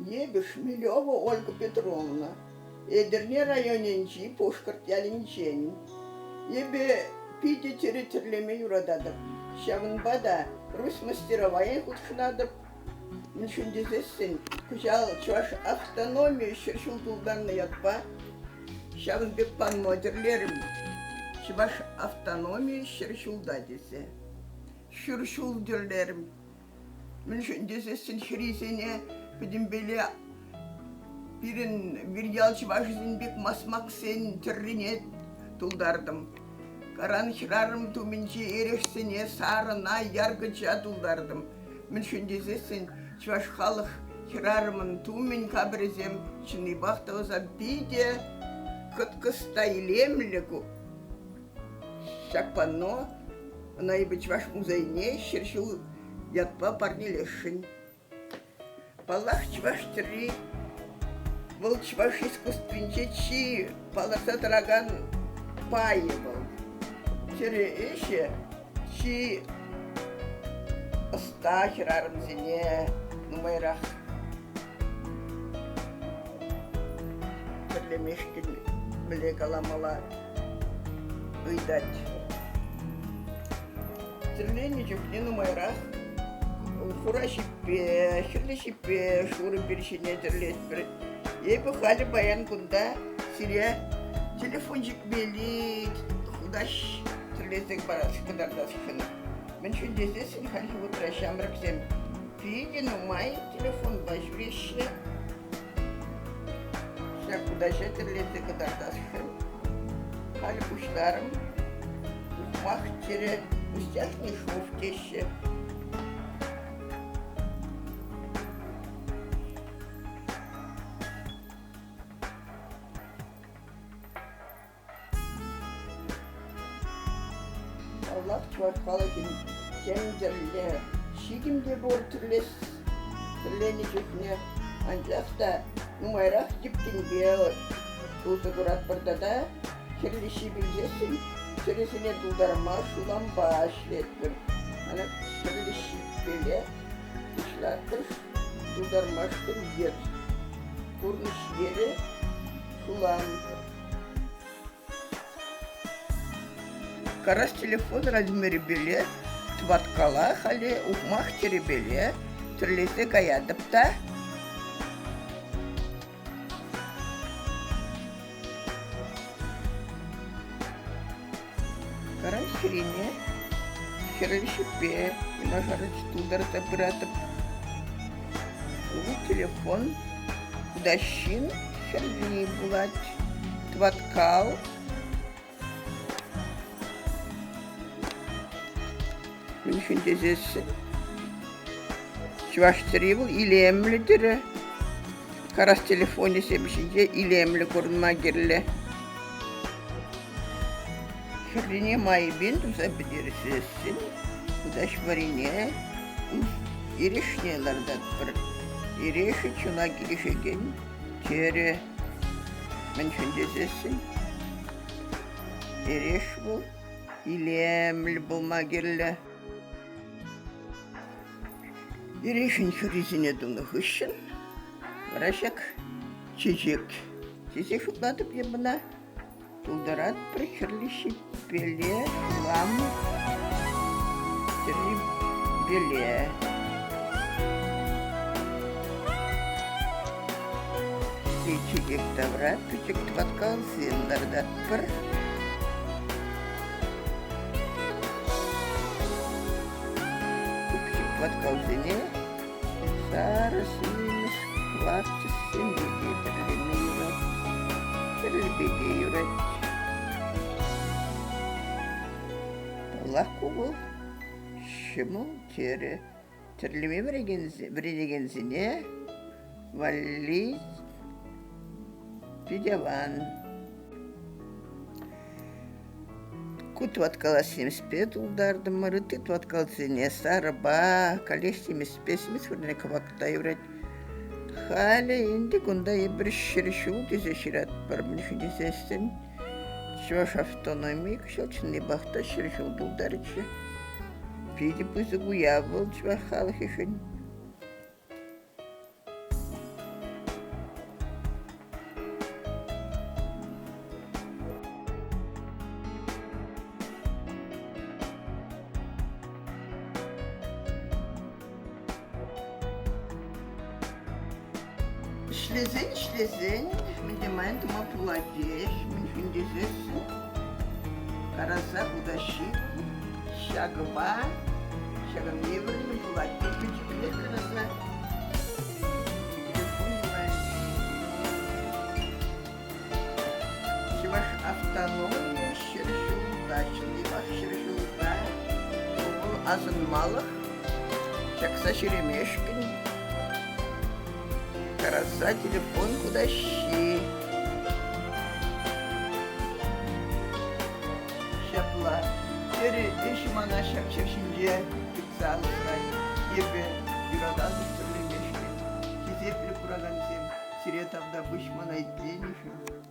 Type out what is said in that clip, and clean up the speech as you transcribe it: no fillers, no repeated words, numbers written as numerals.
Эпӗ Шмелева Ольга Петровна, Етӗрне районӗнчи Пушкӑрт ялӗнчен. Эпӗ питӗ тӗрӗ тӗрлеме юрататӑп. Ҫавӑнпа та Русь мастеровая хутшӑнатӑп. Мӗншӗн тесессӗн кӑҫал Чӑваш автономийӗ 100 ҫул тултарнӑ ятпа ҫавӑн пек панно тӗрлерӗм. Чӑваш автономийӗ 100 ҫулта тесе. Ҫур ҫул тӗрлерӗм. Мӗншӗн тесессӗн хӗрисене пӗтӗмпеле пирӗн вирьял чӑвашӗсен пек масмаксен тӗррине тултартӑм. Каран хӗрарӑм тумӗнчи эрехсене сарӑна, яркӑча тултартӑм. Мӗншӗн тесессӗн чӑваш халӑх хӗрарӑмӑн тумӗн капӑрӗсем чӑннипах та ӑса питӗ кӑткӑс та илемлӗ ку. Ҫак панно ӑна эпӗ Чӑваш музейне 100 ҫул ятпа парнелесшӗн. Паллах, чӑваш тӗрри вӑл чӑваш искусствинче чи палӑрса тӑракан пайӗ вӑл. Тӗрӗ ӗҫӗ чи ӑста хӗрарӑмсене нумайрах тӗрлемешкӗн мӗнле каламалла ыйтать. Тӗрленӗ чухне нумайрах хура ҫиппе, хӗрлӗ ҫиппе, шурӑ пир ҫине тӗрлетпӗр. Эпӗ халӗ паян кунта сире телефон чикмелли хутаҫ тӗрлесе парас, кӑтартасшӑн. Мӗншӗн тесессӗн хальхи вӑхӑтра ҫамрӑксем питӗ нумай телефонпа ҫӳреҫҫӗ. Ҫак хутаҫа тӗрлесе кӑтартасшӑн. Халь пуҫларӑм. Ухмах чӗрӗ пустяшный шов теҫҫӗ. Паллах, чӑваш халӑхӗн тем тӗрлӗ ҫитӗм те пур тӗрлес тӗрленӗ чухне, анчах та нумайрах йӗпкенпе усӑ куратпӑр тата хӗрлӗ ҫип илсессӗн чӗресене тултарма шулампа ӗҫлетпӗр. Ӑна хӗрлӗ ҫиппеле пуҫлатпӑр, тултармашкӑн йӗр. Пурнӑҫ йӗрӗ шулам. Карас телефон размерӗпеле тӑваткала халӗ ухмах чӗрепеле тӗрлесе каятӑп та Карас хӗррине хӗрлӗ ҫиппе юнашар тултарса пыратӑп. Ку телефон хутаҫҫин хӗрри пулать, тӑваткал. Мӗншӗн тесессӗн чӑваш тӗрри вӑл илемлӗ тӗрӗ. Карас телефонӗсем ҫинче илемлӗ курӑнма кирлӗ. Хӗррине майӗпен туса пӗтерсессӗн хутаҫ варрине эрешне лартатпӑр. Эрешӗ чуна килӗшекен тӗрӗ. Мӗншӗн тесессӗн эреш вӑл илемлӗ пулма кирлӗ. Эрешӗн хӗррисене тунӑ хыҫҫӑн вара ҫак чечек тесе шутлатӑп эп ӑна. Тултаратпӑр хӗрлӗ ҫиппеле, лам тӗррипеле. Чечек тавра пӗчӗк тӑваткалсем лартатпӑр. Ку пӗчӗк тӑваткалсене Сарӑ, симӗс, кӑвак тӗссемпе те тӗрлеме юрать, хӗрлипе те юрать. Паллах, ку вӑл ҫӑмӑл терӗ. Тӗрлеме вӗренекенсене валли пит аван. Ку тӑваткала симӗспе тултартӑмӑр, ытти тӑваткалсене сарӑпа, каллех симӗспе, симӗс вырӑнне кӑвак та юрать. Халӗ ӗнтӗ кунта эпир 100 ҫул тесе ҫыратпӑр, мӗншӗн тесессӗн Чӑваш автономийӗ кӑҫал чӑннипех та 100 ҫул тултарчӗ. Питӗ пысӑк уяв вӑл чӑваш халӑхӗшӗн. Ӗҫлесен, ӗҫлесен, мӗн те май тума пулатех, мӗншӗн тесессӗн караса хутаҫҫи ҫакӑпа ҫакӑн евӗрлӗ пулать. Пӗчӗклех караса телефон Чӑваш автономийӗ 100 ҫулта, чӑннипех 100 ҫулта вӑл асӑнмалӑх ҫакса ҫӳремешкӗн караса телефон хутаҫҫи. Ҫапла, терӗ ӗҫ мана ҫак ҫӗр ҫинче тытса усрать. Эпӗ юрататӑп тӗрлемешкӗн. Хисеплӗ куракансем, сире тавтапуҫ мана итленӗшӗн.